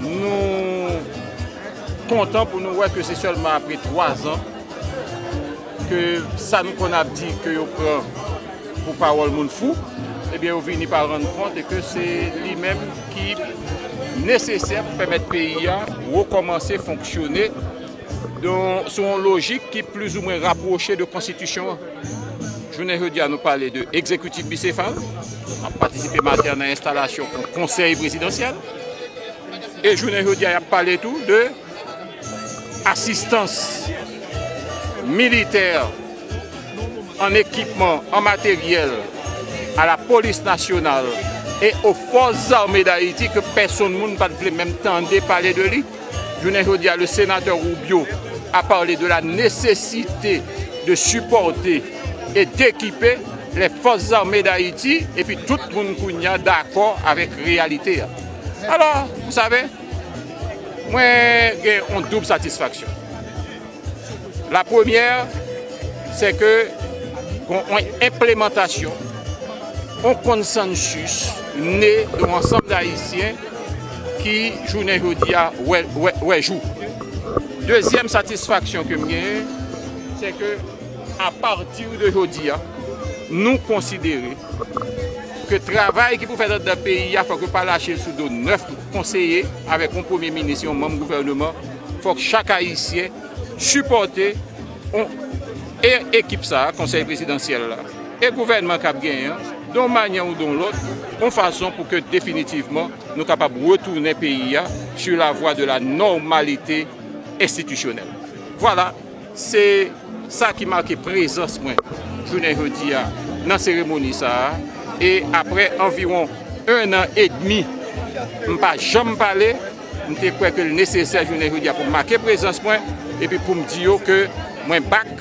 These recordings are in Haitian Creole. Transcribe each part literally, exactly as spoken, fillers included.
Nou kontan pou nou wè ke se sèlman apre twa zan ke sa nou konn ap di ke yo pran pou pawòl moun fou, ebyen, yo vini pa rann kont e ke se li menm ki nesesè pou pèmèt peyi a rekòmanse fonksyone don, sou yon lojik ki plizoumwen rapwoche de konstitisyon an. Jounen jodi a, nou pale de egzekitif bisefal, n ap patisipe maten an nan enstalasyon yon konsèy prezidansyèl. E jounen jodi a, y ap pale tou de asistans militè, an ekipman, an materyèl, a la polis nasyonal e o fòs zame d Ayiti ke pèsonn moun pa t vle menm tande pale de li. Jounen jodi a, le sénateur Rubio a parlé de la nécessité de supporter et d'équiper les forces armées d'Haïti, epi tout moun kounye a dakò avèk reyalite a. Alò, vous savez, mwen gen yon doub satisfaksyon. La premyè, se ke gon yon enplemantasyon, yon konsansis ne de yon ansanm d Ayisyen ki jounen jodi a wè, wè, wè jou. Dezyèm satisfaksyon ke m genyen, se ke apati de jodi a, nou konsidere ke travay ki pou fèt anndan peyi a, fòk yo pa lache l sou do nèf konseye avèk yon premye minis, yon manm gouvèneman. Fòk chak Ayisyen sipòte yon, e ekip sa a, konsèy prezidansyèl la, e gouvènman k ap genyen an, d yon manyè ou d yon lòt, yon fason pou ke definitivman nou kapab retounen peyi a sur la voie de la normalité institutionnelle. Vwala, se sa ki make prezans mwen jounen jodi a nan seremoni sa a. E apre anviwon en an edmi, m pa janm pale, m te kwè ke l nesesè jounen jodi a pou m make prezans mwen, epi pou m di yo ke mwen back,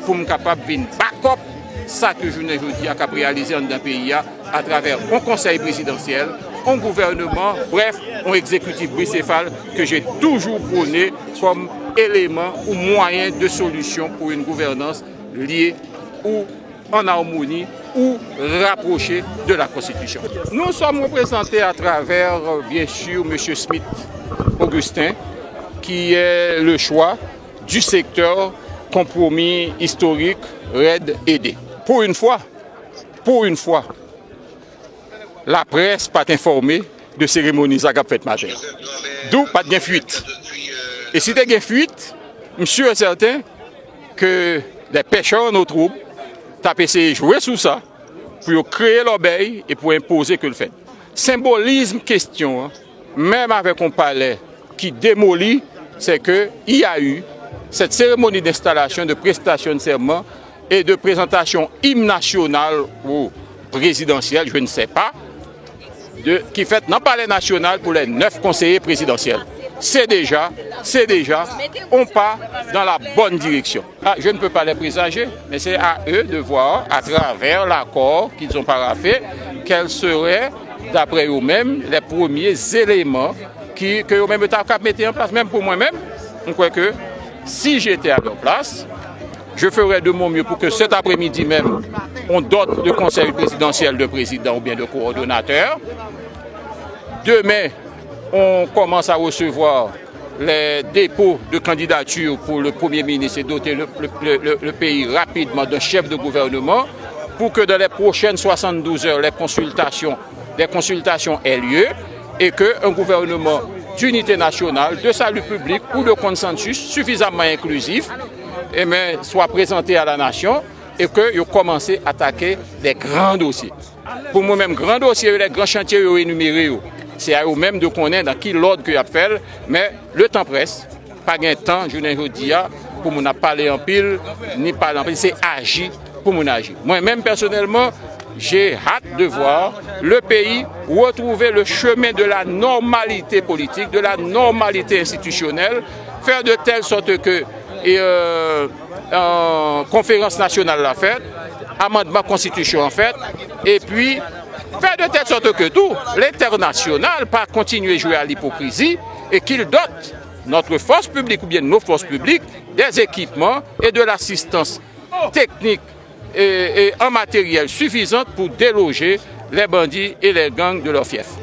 pou m kapab vin back up sa ke jounen jodi a k ap reyalize anndan peyi a, atravè yon konsèy prezidansyèl, yon gouvèneman, brèf, yon egzekitif bisefal ke j'ai toujours prôné comme élément ou moyen de solution pour une gouvernance liée ou en harmonie ou rapprochée de la Constitution. Nous sommes représentés à travers, euh, bien sûr, Monsieur Smith Augustin, qui est le choix du secteur Compromis Historique, RED, ED. Pour une fois, pour une fois, laprès pa t enfòme de seremoni sa k ap fèt maten an. Dou pa t gen fuit. E si te gen fuit, m si e sèten ke les pêcheurs en eau trouble t ap eseye jwe sou sa pou yo kreye lòbèy e pou enpoze ke l fèt. Senbolizm kesyon an, menm avèk yon palè ki demoli, c'est que il y a eu cette cérémonie d'installation, de prestation de serment et de présentation hymne national ou présidentiel, je ne sais pas, de, ki fèt nan Palè Nasyonal pou les neuf conseillers présidentiels. C'est déjà, c'est déjà un pas dans la bonne direction. Ah, je ne peux pas les présager, mais c'est à eux de voir, à travers l'accord qu'ils ont paraphé, quels seraient, d'après eux-mêmes, les premiers éléments ki, ke yo menm yo ta kab mete an plas. Menm pou mwen menm, m kwè ke si j'étais à leur place, je ferais de mon mieux pour que cet après-midi même, on dote de conseil présidentiel de président oubyen de coordonnateur. Demain, on commence à recevoir les dépôts de candidatures pour le Premier ministre et doter le, le, le, le, le pays rapidement d'un chef de gouvernement pour que dans les prochaines soixante-douze heures, les consultations, les consultations aient lieu et qu'un gouvernement d'unité nationale, de salut public ou de consensus suffisamment inclusif, eh bien, soit présenté à la nation et que yo kòmanse atake des grands dossiers. Pou mwen menm, gran dosye yo, lè gran chantye yo enimere yo, se a yo menm de konnen nan ki lòd ke y ap fè l, men le temps presse, pa gen tan jounen jodi a pou moun ap pale anpil, ni pale anpil, se aji pou moun aji. Mwen menm pèsonèlman, j'ai hâte de voir le pays retrouver le chemin de la normalité politique, de la normalité institutionnelle, faire de telle sorte que, euh, euh, konferans nasyonal la fèt, amandman konstitisyon an fèt, epi fè de tèl sòt ke tou lentènasyonal pa kontinye jwe à l'hypocrisie et qu'il dote notre force publique ou bien nos forces publiques des équipements et de l'assistance technique et, et en matériel suffisante pour déloger les bandits et les gangs de leur fief.